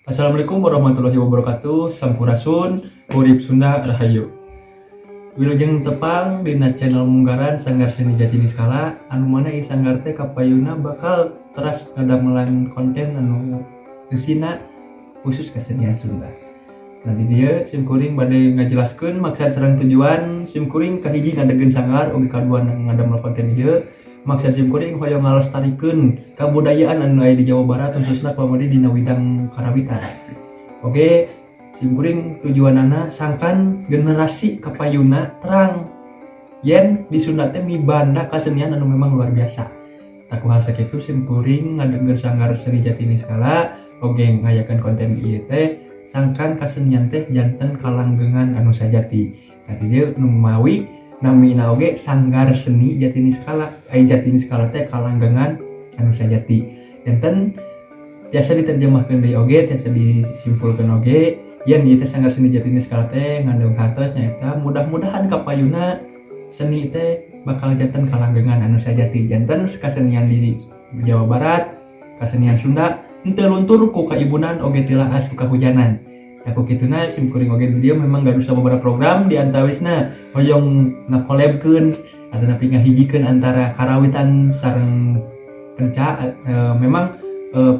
Assalamualaikum warahmatullahi wabarakatuh. Sampurasun, Urip Sunda Rahayu. Wilujeng tepang dina channel munggaran Sanggar Seni Jati Niskala, anu mana ieu sanggar teh kapayuna bakal teras ngadamelan konten anu eusina khusus kesenian Sunda. Nah, di dieu simkuring bade ngajelaskeun maksad sareng tujuan simkuring kahiji ngadegkeun sanggar, oge kadua ngadamel konten ieu. Maksad simkuring hoyong ngalestarikeun kabudayaan anu aya di Jawa Barat, khususna kamari dina widang karawitan. Oke, simkuring tujuanana sangkan generasi kapayuna terang yen di Sunda teh mibanda kasenian anu memang luar biasa. Tah, ku hal sakitu simkuring ngadegkeun Sanggar Seni Jati Niskala, oge ngayakeun konten ieu teh sangkan kasenian teh janten kalanggengan anu sajati. Tadi dieu nu mawi namina oge Sanggar Seni Jati Niskala, ai Jati Niskala teh kalanggengan anu sajati. Janten tiasa diterjemahkeun deui, oge tiasa disimpulkeun oge yen ieu teh Sanggar Seni Jati Niskala teh ngandung hartos, nyaeta mudah-mudahan kapayuna seni teh bakal janten kalanggengan anu sajati, janten kasenian di Jawa Barat, kasenian Sunda henteu luntur ku kaibunan oge tilaas ku kahujanan. Nah, ku kituna simkuring oge di dieu memang gaduh sababaraha program, di antawisna hoyong ngakolabkeun atau napi ngahijikeun antara karawitan sareng penca. Memang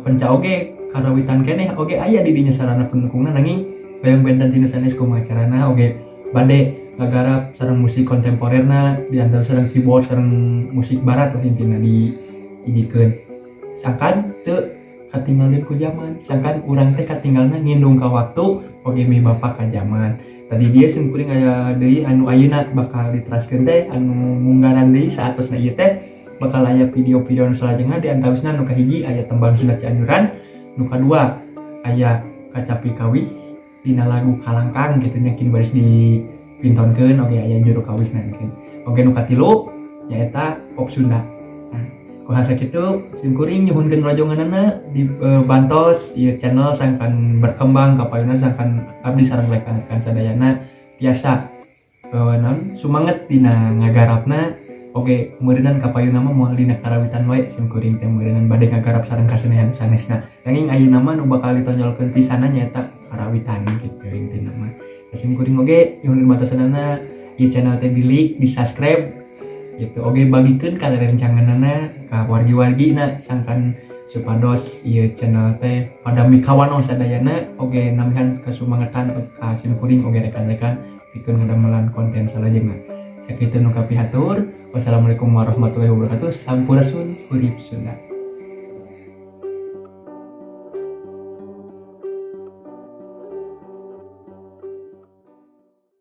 penca oge karawitan keneh oge aya di dinya sarana pendukungna, nanging hoyong benten tina sanes kumaha carana. Oge bade ngagarap sareng musik kontemporerna, di antara sareng keyboard sareng musik barat lah, intina dihijikeun sangkan teu katinggalin ku zaman, sangkan urang teh katinggalna ngindung ka waktu oge mibapak ka zaman. Tadi dia simkuring aya deui anu ayeuna bakal diteraskeun teh anu munggaran deui saatosna ieu teh bakal aya video-video anu salajengna. Di antawisna nu kahiji aya tembang Sunda Cianjuran, nu kadua aya kacapi kawih dina lagu Kalangkang gitu nya, kini baris dipintonkeun, oge aya juru kawihna mungkin. Oge nu katilu nyaeta pop Sunda. Nah, ku hal sakitu simkuring nyuhunkeun rojonganana di bantos ieu channel sangkan berkembang kapayuna, sangkan abdi sareng rekan-rekan sadayana tiasa naon, sumanget dina ngagarapna. Oge meureunan kapayuna mah moal dina karawitan wae, simkuring teh meureunan bade ngagarap sareng kasenian sanesna, nanging ayeuna mah nu bakal ditonjolkeun pisanna nyaeta karawitan gitu intina mah. Simkuring oge nyuhunkeun bantosanana ieu channel teh di like, di subscribe gitu, oge bagikeun ka rencanganana, ka wargi-wargi na, sangkan supados ieu channel teh pada mikawanoh sadayana, oge nambihan kasumangetan ka simkuring oge rekan-rekan pikeun ngadamelan konten salajengna. Sakitu nu kapihatur. Wassalamualaikum warahmatullahi wabarakatuh. Sampurasun, Urip Sunda.